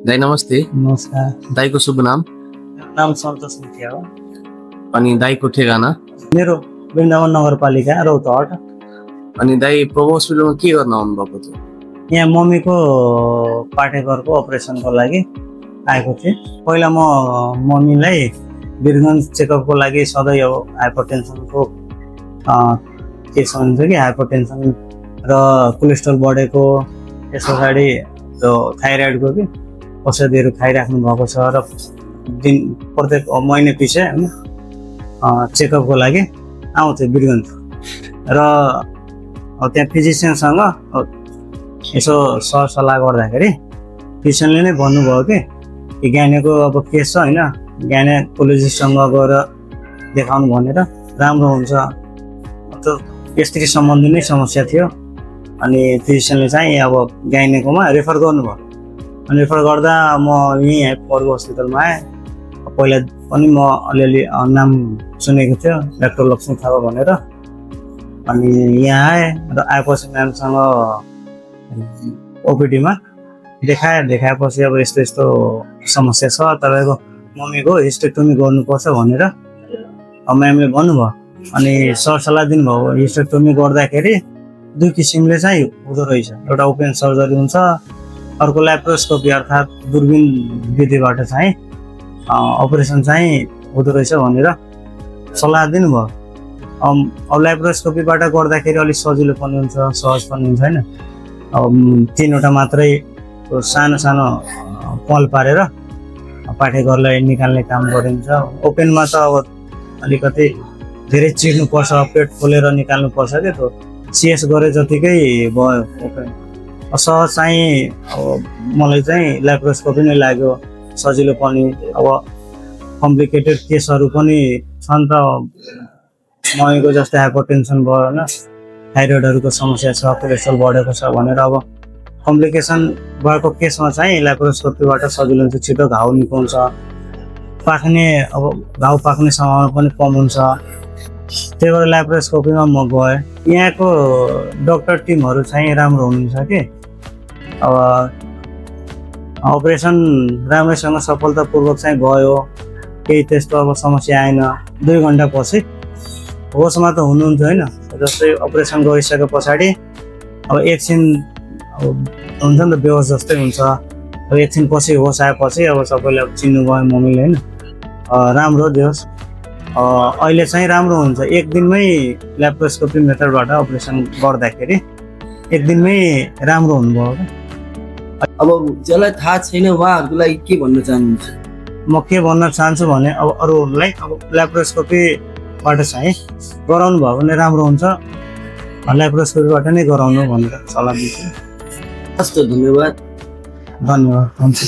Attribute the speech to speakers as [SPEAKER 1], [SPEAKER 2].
[SPEAKER 1] दाई नमस्ते।
[SPEAKER 2] नमस्कार।
[SPEAKER 1] दाईको शुभ नाम
[SPEAKER 2] नाम सन्तोष मुखिया हो।
[SPEAKER 1] अनि दाईको ठेगाना
[SPEAKER 2] मेरो वृन्दावन नगरपालिका रौतहट।
[SPEAKER 1] अनि दाई प्रभु हस्पिटलमा के गर्न आउनुभएको थियो?
[SPEAKER 2] यहाँ मम्मीको पाठेघरको अपरेसनको लागि आएको थिएँ। पहिला म मम्मीलाई वीरगञ्ज चेकअपको लागि सधैँ अब हाइपरटेन्सनको केस हुन्छ कि हाइपरटेन्सन र कोलेस्ट्रोल बढेको, त्यस पछाडि त्यो थाइरोइडको कि औषधिहरू खाइराख्नु भएको छ र दिन प्रत्येक महिना पछि होइन चेकअपको लागि आउँथेँ वीरगञ्ज र त्यहाँ फिजिसियनसँग यसो सरसल्लाह गर्दाखेरि फिजिसियनले नै भन्नुभयो कि गाइनेको अब केस छ होइन, गाइनेकोलोजिस्टसँग गएर देखाउनु भनेर राम्रो हुन्छ। त्यो स्त्री सम्बन्धी नै समस्या थियो अनि फिजिसियनले चाहिँ अब गाइनेकोमा रेफर गर्नुभयो। अनि रेफर गर्दा म यहीँ पर्गो हस्पिटलमा आएँ। पहिला पनि म अलिअलि नाम सुनेको थियो डाक्टर लक्ष्मी थापा भनेर। अनि यहाँ आएँ र आएपछि म्यामसँग ओपिडीमा देखाएपछि अब यस्तो यस्तो समस्या छ, तपाईँको मम्मीको हिस्टेक्टोमी गर्नुपर्छ भनेर म्यामले भन्नुभयो। अनि सरसल्लाह दिनुभयो। हिस्टेक्टोमी गर्दाखेरि दुई किसिमले चाहिँ हुँदो रहेछ, एउटा ओपन सर्जरी हुन्छ, अर्को ल्याप्रोस्कोपी अर्थात् दूरबीन विधिबाट चाहिँ अपरेसन चाहिँ हुँदो रहेछ भनेर सल्लाह दिनुभयो। अब ल्याप्रोस्कोपीबाट गर्दाखेरि अलिक सजिलो पनि हुन्छ, सहज पनि हुन्छ होइन। अब 3वटा मात्रै सानो सानो पल पारेर पाठेघरलाई निकाल्ने काम गरिन्छ। ओपनमा त अब अलिकति धेरै चिर्नुपर्छ, पेट खोलेर निकाल्नुपर्छ क्या, त्यो सिएस गरे जतिकै भयो ओपन। सहज चाहिँ अब मलाई चाहिँ ल्याप्रोस्कोपी नै लाग्यो, सजिलो पनि। अब कम्प्लिकेटेड केसहरू पनि छन् त, मम्मीको जस्तै हाइपरटेन्सन भयो होइन, थाइरोइडहरूको समस्या छ, कोलेस्ट्रोल बढेको छ भनेर अब कम्प्लिकेसन भएको केसमा चाहिँ ल्याप्रोस्कोपीबाट सजिलो हुन्छ, छिटो घाउ निकाल्छ, पाक्ने अब घाउ पाक्ने सम्भावना पनि कम हुन्छ। त्यही भएर ल्याप्रोस्कोपीमा म गएँ। यहाँको डक्टर टिमहरू चाहिँ राम्रो हुनुहुन्छ कि अब अपरेसन राम्रैसँग सफलतापूर्वक चाहिँ गयो, केही त्यस्तो अब समस्या आएन। 2 घन्टा पछि होसमा त हुनुहुन्थ्यो होइन, जस्तै अपरेसन गरिसके पछाडि अब एकछिन अब हुन्छ नि त बेहोस जस्तै हुन्छ। अब एकछिन पछि होस आएपछि अब सबैले चिन्नु गयो मम्मीले होइन, राम्रो दियोस्। अहिले चाहिँ राम्रो हुन्छ। 1 दिनमै ल्याप्रोस्कोपी मेथडबाट अपरेसन गर्दाखेरि 1 दिनमै राम्रो हुनुभयो।
[SPEAKER 3] अब जसलाई थाहा छैन उहाँहरूको लागि के भन्न चाहनुहुन्छ?
[SPEAKER 2] म के भन्न चाहन्छु भने अब अरूहरूलाई अब ल्याप्रोस्कोपीबाट चाहिँ गराउनु भयो भने राम्रो हुन्छ, ल्याप्रोस्कोपीबाट नै गराउनु भनेर सल्लाह दिन्छु।
[SPEAKER 3] हस् त, धन्यवाद।
[SPEAKER 2] धन्यवाद, हुन्छ।